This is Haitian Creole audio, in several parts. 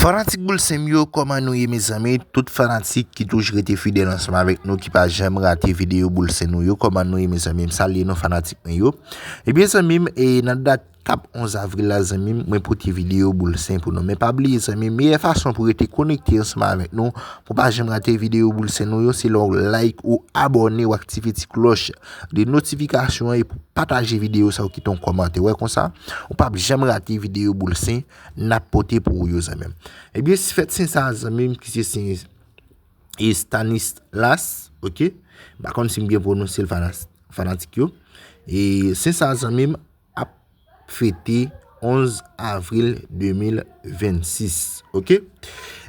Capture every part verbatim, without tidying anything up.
Fanatik Boul Sen m yo, kòman nou ye, mezanmi? Tout fanatik ki toujou rete fidèl ansanm avèk nou, ki pa janm rate videyo Boul Sen nou yo, kòman nou ye, mezanmi? M salye nou, fanatik mwen yo. Ebyen, zanmi m, e nan dat k ap onz avril la, zanmi m, mwen pote videyo Boul Sen pou nou. Men pa bliye, zanmi m, meyè fason pou rete konekte ansanm avèk nou, pou pa janm rate videyo Boul Sen nou yo, se lè w like, ou abòne, ou aktive ti klòch de notifikasyon an, e pou pataje videyo sa, ou kite yon kòmantè. Wè konsa, ou p ap janm rate videyo Boul Sen n ap pote pou ou yo, zanmi m. Ebyen, fèt sen sa a, zanmi m, ki se sen, e, Stanislas, oke? M pa konn si m byen pwononse l, fana-, fanatik yo. E sen sa a, zanmi m, ap fete onz avril de mil vennsis, oke?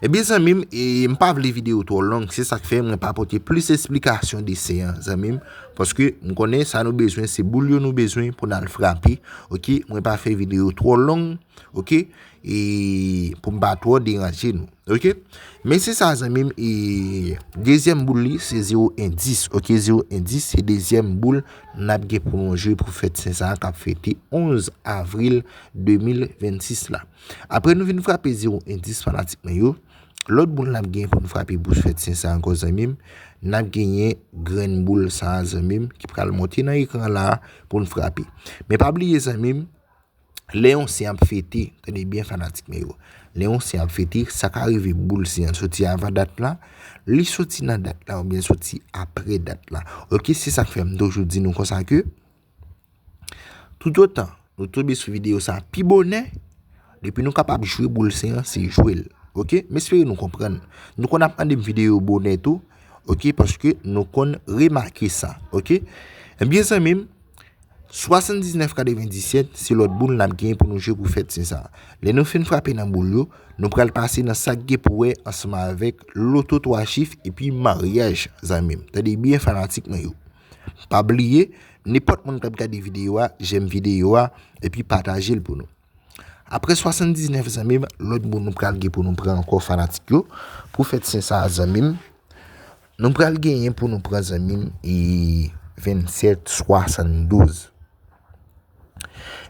Ebyen, zanmi m, e m pa vle videyo twò long, se sa k fè mwen pa pote plis esplikasyon de sen an, zanmi m, paske m konnen sa nou bezwen, se boul yo nou bezwen pou n al frape, oke? Mwen pa fè videyo twò long, oke? E pou m pa twò deranje nou, oke? Men se sa, zanmi m, e dezyèm boul li, se zewo en dis, oke? Zewo en dis, se dezyèm boul n ap gen pou nou jwe pou fèt sen sa a k ap fete onz avril de mil vennsis la. Apre nou fin frape zewo en dis, fanatik mwen yo, lòt boul n ap gen pou nou frape pou fèt sen sa a ankò, zanmi m, n ap genyen grenn boul sa a, zanmi m, ki pral monte nan ekran la pou n frape. Men pa bliye, zanmi m, lè yon sen ap fete, tande byen, fanatik mwen yo, lè yon sen ap fete, sa ka rive boul sen an soti avan dat la, li soti nan dat la oubyen soti apre dat la. Oke, se sa k fè m toujou di nou konsa ke toutotan nou tonbe sou videyo sa a pi bonè, depi nou kapab jwe boul sen an, se jwe l. Oke? M espere nou konprann. Nou konn ap mande m videyo bonè tou, oke, paske nou konn remake sa, oke? Ebyen, zanmi m, swasanndiznèf katrevendisenk, se lòt boul n ap gen pou nou jwe pou fèt sen sa a. Lè nou fin frape nan boul yo, nou pral pase nan sa k gen pou wè ansanm avèk loto twa chif epi maryaj, zanmi m. Tande byen, fanatik mwen yo. Pa bliye, nenpòt moun k ap gade videyo a, jèm videyo a, epi pataje l pou nou. Apre swasanndiznèf, zanmi m, lòt boul nou pral gen pou nou pran ankò, fanatik yo, pou fèt sen sa a, zanmi m, nou pral genyen pou nou pran, zanmi m, e vennsèt swasanndouz.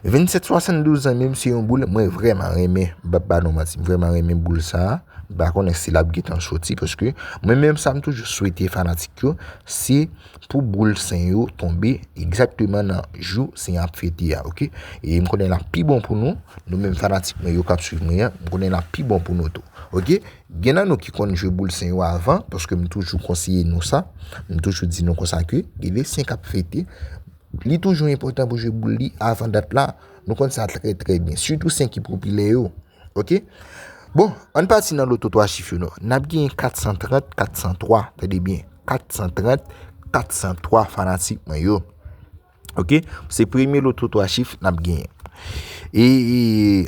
Vennsèt swasanndouz, zanmi m, se yon boul mwen vrèman renmen, m p ap ba nou manti, m vrèman renmen boul sa a. M pa konnen si l ap gentan soti, paske mwen menm sa m toujou swete fanatik yo, se pou boul sen yo tonbe egzakteman nan jou sen ap fete a, oke? E m konnen l ap pi bon pou nou, nou menm fanatik mwen yo k ap swiv mwen an, m konnen l ap pi bon pou nou tou, oke? Gen nan nou ki konn jwe boul sen yo avan, paske m toujou konseye nou sa, m toujou di nou konsa ke gen de sen k ap fete, li toujou enpòtan pou jwe boul li avan dat la, nou konn sa trè, trè byen, sitou sen ki popilè yo, oke? Bon, ann pati nan loto twa chif yo non. N ap genyen kat san trant, kat san twa, tande byen, kat san trant, kat san twa, fanatik mwen yo. Oke? Se premye loto twa chif n ap genyen. E, e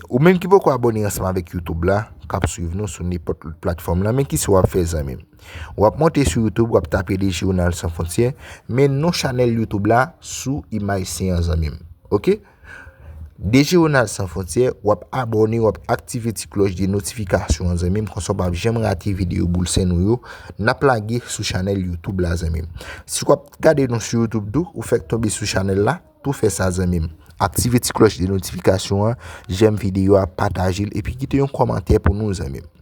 ou menm ki poko abòne ansanm avèk YouTube la, k ap swiv nou sou nenpòt lòt platfòm la, men kisa w ap fè, zanmi m? W ap monte sou YouTube, w ap tape D J Ronald Sans Frontières, men non chanèl YouTube la sou imaj sen an, zanmi m. Oke? D J Ronald Sans Frontières, w ap abòne, w ap aktive ti klòch de notifikasyon an, zanmi m, konsa w p ap janm rate videyo boul sen nou yo n ap lage sou chanèl YouTube la, zanmi m. Si w ap gade nou sou YouTube tou, ou fèk tonbe sou chanèl la, tou fè sa, zanmi m. Aktive ti klòch de notifikasyon an, jèm videyo a, pataje l, epi kite yon kòmantè pou nou, zanmi m.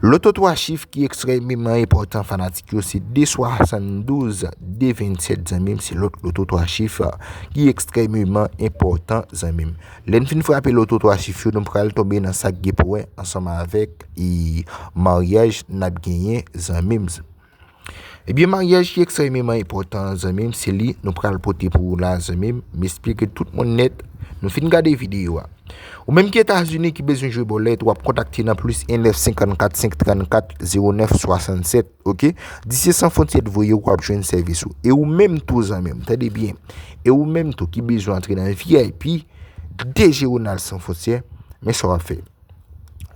Loto twa chif ki ekstrèmeman enpòtan, fanatik yo, se de swasanndouz, de vennsèt, zanmi m, se lòt loto twa chif, a, ki ekstrèmeman enpòtan, zanmi m. Lè n fin frape loto twa chif yo, nou pral tonbe nan sa k gen pou wè ansanm avèk, e, maryaj n ap genyen, zanmi m. Ebyen, maryaj ki ekstrèmeman enpòtan, zanmi m, se li nou pral pote pou ou la, zanmi m. M espere ke tout moun nèt, nou fin gade videyo a. Ou menm ki Etazini ki bezwen jwe bòlèt, w ap kontakte nan plis en nèf senkannkat senk trannkat zewo nèf swasannsèt, oke? Di se Sans Frontières t voye w, w ap jwenn sèvis ou. E ou menm tou, zanmi m, tande byen. E ou menm tou ki bezwen antre nan V I P, D J Ronald Sans Frontières, men sa w ap fè.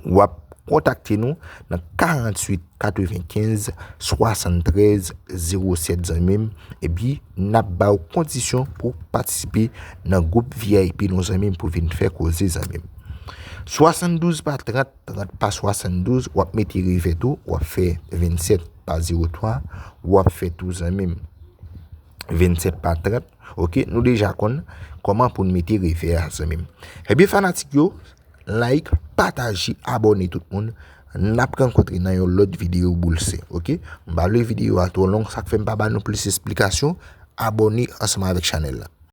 W ap kontakte nou nan karanntuit katrevenkenz swasanntrèz zewo sèt, zanmi m, epi n ap ba w kondisyon pou w patisipe nan gwoup V I P nou, zanmi m, pou vin fè koze, zanmi m. Swasanndouz pa trant, trant pa swasanndouz, w ap mete revè tou, w ap fè vennsèt pa zewo twa, w ap fè tou, zanmi m, vennsèt pa trant, oke? Nou deja konn kòman pou n mete revè a, zanmi m. Ebyen, fanatik yo, like, pataje, abòne tout moun. N ap rankontre nan yon lòt videyo boulse, oke? M pa vle videyo a twò long, sa k fè m pa ba nou plis esplikasyon. Abòne ansanm avèk chanèl la.